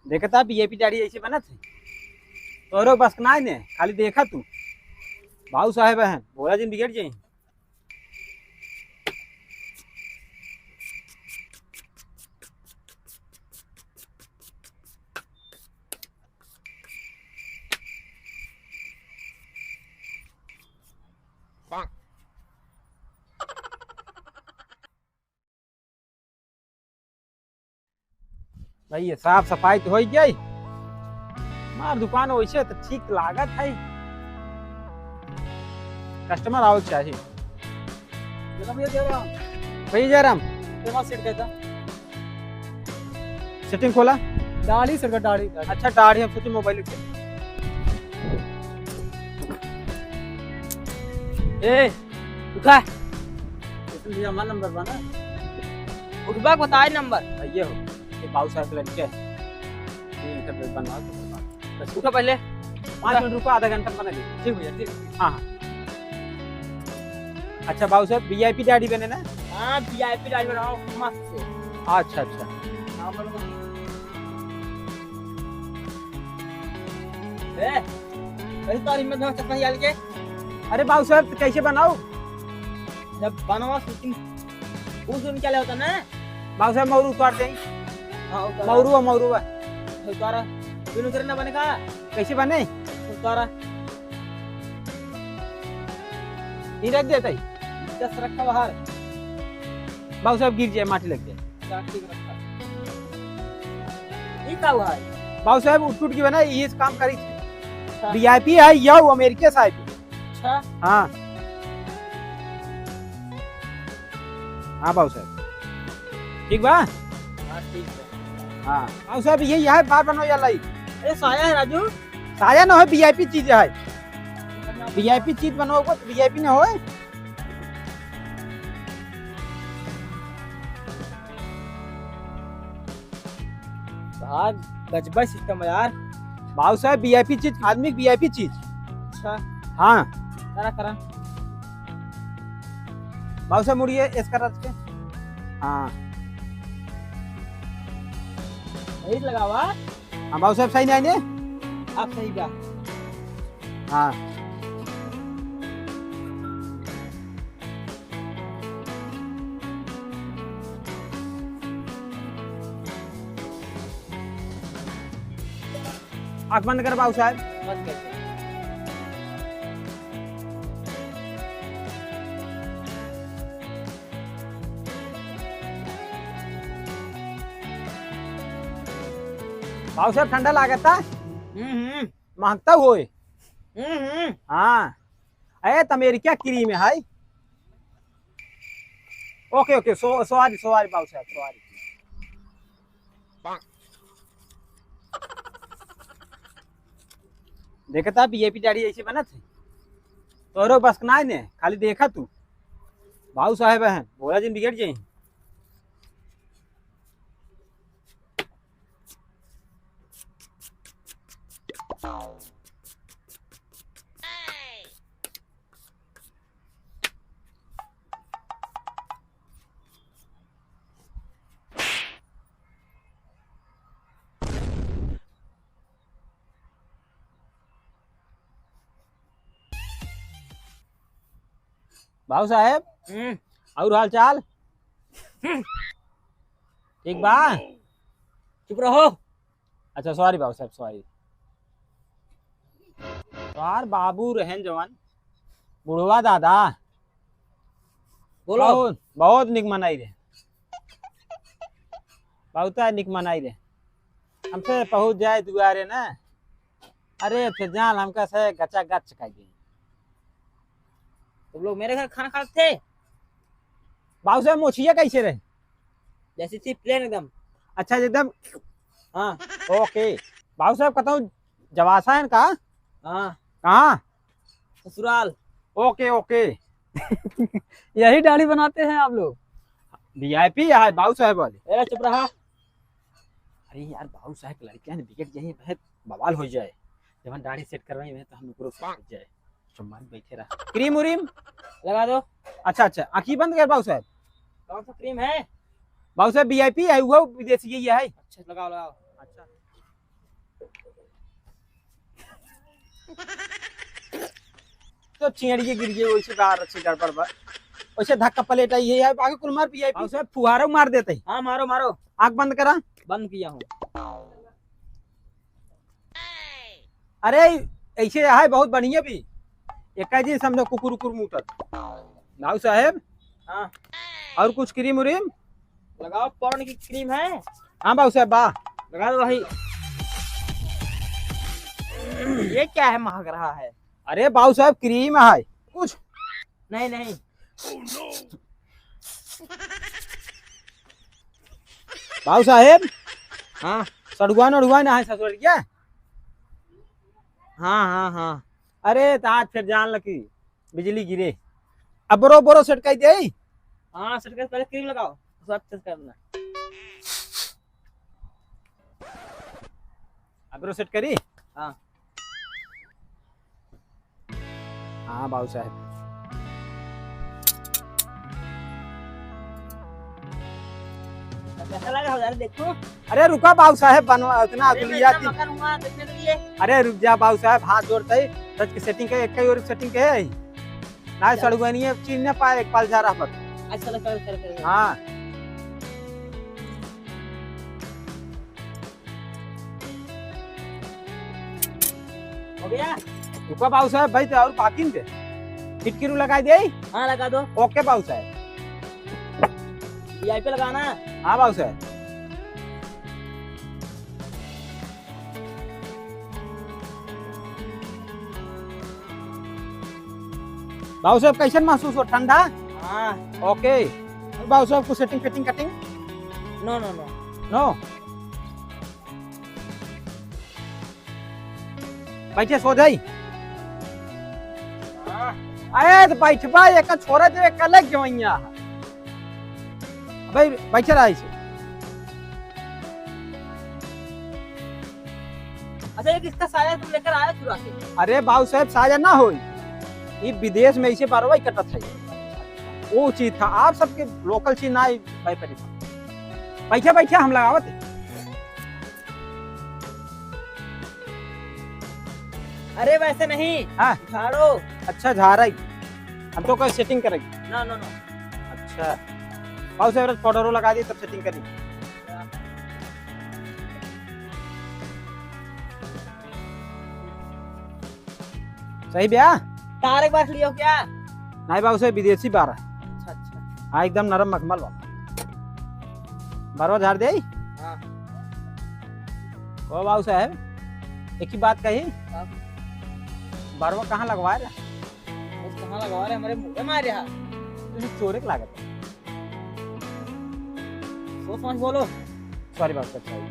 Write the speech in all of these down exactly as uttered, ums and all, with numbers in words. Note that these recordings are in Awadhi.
देखता VIP दाढ़ी ऐसे बनत है, तोरो बस के नाई ने, खाली देखा तू। बाबू साहेब हैं, बोला जिन बिगड़ जाई। भाई, ये साफ सफाई तो हो ही गई। हमार दुकान वैसे तो ठीक लागत है, कस्टमर आओ चाहिए। जय राम भैया, जय राम। भैया जय राम। सेवा सेट कहता। सेटिंग खोला। दाढ़ी सेट का, दाढ़ी, दाढ़ी। अच्छा, दाढ़ी, हम सोचे मोबाइल के। ए, उठा। इसमें भैया हमारा नंबर बना। उठबा, बताए नंबर। आ, ये हो, ये बाबू साहब के लड़के हैं। ये इनका बिल बनवा दो। बस उठो पहले। पाँच मिनट रुको, आधा घंटा में बना दीजिए। ठीक भैया, ठीक। हाँ, हाँ। अच्छा बाबू साहब, VIP दाढ़ी बने ना? हाँ, VIP दाढ़ी बनाओ मस्त से। अच्छा, अच्छा। हाँ, बोलो। ए, कैसे तोर हिम्मत भर चश्मा निकाल के? अरे बाबू साहब, तो कैसे बनाओ? जब बनवा shooting, उस दिन क्या ले होता ना? बाबू साहब, मौरू उतार दें। हाँ, उतारा। मौरू है, मौरू है। उतारा। बिन उतरे ना बने का? कैसे बने? उतारा। ई रख देते। दस रखा बाहर। बाबू साहब, गिर जाए, माटी लग जाए। प्लास्टिक रखा। ई का हुआ है? बाबू साहब, उठ टूट के बना, ये काम करी। अच्छा। VIP है, यौ अमेरिका साहब। अच्छा। हाँ। हाँ बाबू साहब, ठीक बा? हाँ, ठीक बा। हाँ बाबू साहब, ये, यह बार बनवा या लाई। अरे साया है राजू। साया ना हो, VIP चीज है। VIP चीज बनवाओ तो VIP ना होए। यार, गजबा सिस्टम है यार। बाबू साहब, VIP चीज, आदमी के VIP चीज। अच्छा। हाँ। करा, करा। बाबू साहब, मुड़िए, इस करा के। हाँ। सही लगावा। हाँ, बाबू साहब, सही नहीं आने? आप सही बा। हाँ। आँख बंद कर बाबू साहब। बंद कर। बाबू साहब, ठंडा लागता? हम्म, हम्म। महकता होए। हम्म, हम्म। हाँ। ए, त अमेरिका क्रीम है। OK, OK, सो-, सॉरी, सॉरी बाबू साहब, सॉरी। देखता VIP दाढ़ी ऐसे बनत है, तोरो बस के नाई ने, खाली देखा तू। बाबू साहब हैं, बोला जिन बिगड़ जाई। बाबू साहेब, हम्म। और हाल चाल? हम्म। ठीक बा? चुप रहो। अच्छा, सॉरी बाबू साहेब, सॉरी। तोहार बाबू रहन जवन, बुढ़वा दादा, बोलो। बहुत, बहुत निक मनई रहे, बहुत निक मनई रहे। हमसे पहुँच जाए दुआरे ना, अरे फिर जान हमका से गचा गच कर दी। तुम लोग मेरे घर खाना खाते थे? बाबू साहेब, मोछिया कैसे रहे? जैसी थी प्लेन एकदम। अच्छा, एकदम। हाँ। OK। बाबू साहेब, कतौ जवासा है का? हाँ। कहाँ? ससुराल। OK, OK। यही दाढ़ी बनाते हैं आप लोग? VIP है बाबू साहेब वाले। ए, चुप रहा। अरे यार, बाबू साहेब के लड़कियां ने बिगड़ जाए, बहुत बवाल हो जाए। जब हम दाढ़ी सेट करवाई, तो हम ओकरो सेट हो जाए। चुम्मा बैठे रहा। क्रीम उरीम? लगा दो। अच्छा, अच्छा, आँखी बंद कर बाबू साहेब। कौन सा क्रीम है? बाबू साहेब, VIP है, वो विदेशी यही है। अच्छा, लगाओ, लगाओ। अच्छा। तो चिड़िया गिर गई, वैसे बाहर से गड़बड़ बा। वैसे धक्का प्लेट आई है, आगे कुल मार पी आई। और सब फुहारा मार देते हैं। हाँ, मारो, मारो। आँख बंद करा। बंद किया हूँ। अरे, ऐसे है बहुत बढ़िया भी। एक जी समझो कुकुर उकुर मुतत। बाबू साहेब। हाँ। और कुछ क्रीम उरीम? लगाओ, पौन की क्रीम है? हाँ बाबू साहेब, बा। लगा दो भाई। ये क्या है, महक रहा है? अरे बाबू साहेब, क्रीम है कुछ। नहीं, नहीं। बाबू साहेब। हाँ। सड़ुआ नड़ुआ ना है ससुर क्या? हाँ, हाँ, हाँ। अरे, तो आज फिर जान लगी बिजली गिरे। अब बोरो, बोरो सेट कर दे। हाँ, सेट कर, पहले क्रीम लगाओ, उसके बाद सेट करना। अब बोरो सेट करी? हाँ। हाँ, बाबू साहेब। कैसा लगा हो यार, देखो। अरे रुका बाबू साहेब, बनवा, इतना अरे, अगुलिया मैं इतना थी। मक्खन हुआ, देखने के लिए। अरे रुक जा बाबू साहेब, हाथ जोड़ते ही, सच की सेटिंग के, एक ही और सेटिंग के है। ना, चल। सड़ुआनी है, चीन ना पाए, एक पाल जा रहा पर। अच्छा, चलो, चलो, चलो, चलो। हाँ। हो गया? रुका बाबू साहेब, भाई तो और बाकी दे। खिड़की रू लगाई दे। हाँ, लगा दो। ओके बाबू साहेब। वी आई पी लगाना। हाँ बाबू साहेब। बाबू साहेब, कैसन महसूस हो? ठंडा? हाँ। ओके। बाबू साहेब, कुछ setting, fitting, cutting? No, no, no. No? बैठे, सो जाई। हाँ। अरे, तो बैठबा, एक छोरा जो एक अलग जवैया है। अबे, बैठे रहा इसे। अच्छा, ये किसका साया तुम लेकर आया चुरा के? अरे बाबू साहेब, साया ना होई, ये विदेश में इसे बारवाई कटत है, वो चीज था। आप सबके लोकल चीज ना आई, भाई परेशान। बैठा, बैठा, हम लगावत है। अरे वैसे नहीं, हाँ। झाड़ो। अच्छा, झाड़ा ही। हम तो कोई सेटिंग करेगी। ना, ना, ना। अच्छा, बाबू साहेब, पाउडरो लगा दी, तब सेटिंग करी। सही भैया? तार एक बार लियो क्या? नहीं बाबू साहेब, विदेशी बार है। अच्छा, अच्छा। हाँ, एकदम नरम मखमल वाला। बरवा झाड़ दे। हाँ। ओ बाबू साहेब, एक ही बात कही। हाँ। बरवा कहाँ लगवा रहा? बस कहाँ लगवा रहे, हमारे मुंह में मारे हाथ। तुझे चोरे के लागत है। सोच समझ बोलो। सॉरी बाबू साहेब, सॉरी।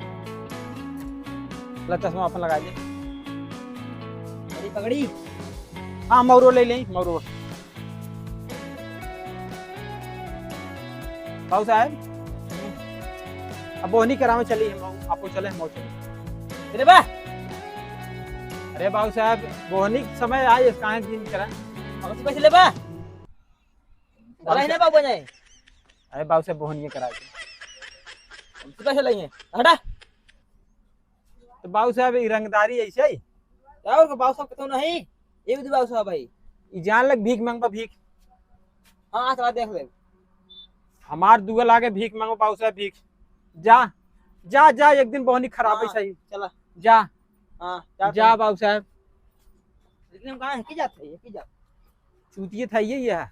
ला चश्मा अपन लगा ले। अरे पगड़ी। हाँ, मौरो ले लें, मौरो। बाबू साहेब, अब बोहनी करावे चली हम, आपको चले, हम चले। अरे बा। अरे बाबू साहेब, बोहनी के समय आए, इस काहे दिन करा? अब तू कैसे लेबा? बाबू चला ही ना साहेब। बाबू नहीं। अरे बाबू साहेब, बोहनी करा के। तू कैसे लइहे? हटा। तो बाबू साहेब, ई रंगदारी ऐसे ही? क्या और बाबू साहेब, कतो नहीं? ये भी बाबू साहेब भाई। ई जान लग भीख मांगबा, भीख। हाँ, चला देख ले। हमार दुआ लागे भीख मांगो बाबू साहेब, भीख। जा, जा, जा, एक दिन बोहनी खराब है हाँ, सही। चला। जा। हाँ, जा जा तू। बाबू साहेब। लेकिन हम कहाँ है? की जात है ये? की जात? चूतिए था ये, ये है।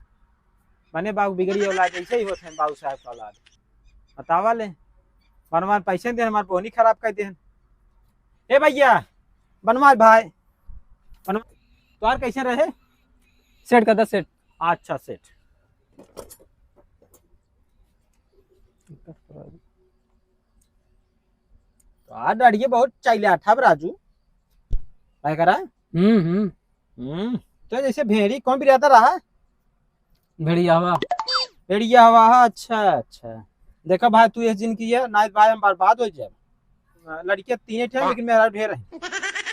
मने बाबू बिगड़ी औलाद, ऐसे ही होते हैं बाबू साहेब का औलाद। बतावा ले, बनवार पैसे दे, हमार बोहनी खराब कर दे। ए भैया, बनवार भाई, बनवार, तोहार कैसे रहे? सेट कर दे, सेट। अच्छा, सेट। तो आ डरिए बहुत चाइले आठा बा राजू। काय करा? हम्म, हम्म। हम्म, तो जैसे भेड़ी कौन बिरादर रहा? भेड़िया हवा। भेड़िया हवा, हाँ, अच्छा, अच्छा। देखा भाई, तू ये जिन किया, ना भाई हम बर्बाद हो जाए। लड़कियां तीने ठे हैं, हाँ। लेकिन मेरा ढेर है।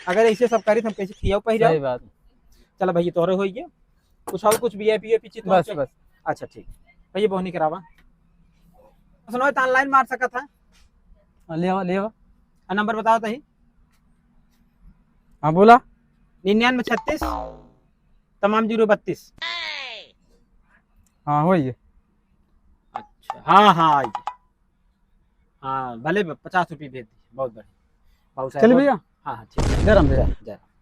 अगर ऐसे सब करी तो हम कैसे खियाओ पहिराओ? सही बात। चला भैया, तोहरे हो गया। कुछ और कुछ V I P, V I P चीज तो बस, होते? बस। अच्छा, ठीक। भैया, बोहनी करावा। सुनो, तो ऑनलाइन मार सकत है। हाँ, ले आवा, ले आवा। आ, नंबर बताओ तही। हाँ, बोला। निन्यानवे छत्तीस, तमाम जीरो बत्तीस। हाँ, वही है। अच्छा, हाँ, हाँ, आई। हाँ, भले ब-, पचास रुपये भेज दिए, बहुत बढ़िया। बाबू साहब, चलिए बहुत भैया। हाँ, हाँ, ठीक है। जय राम भैया। जय राम।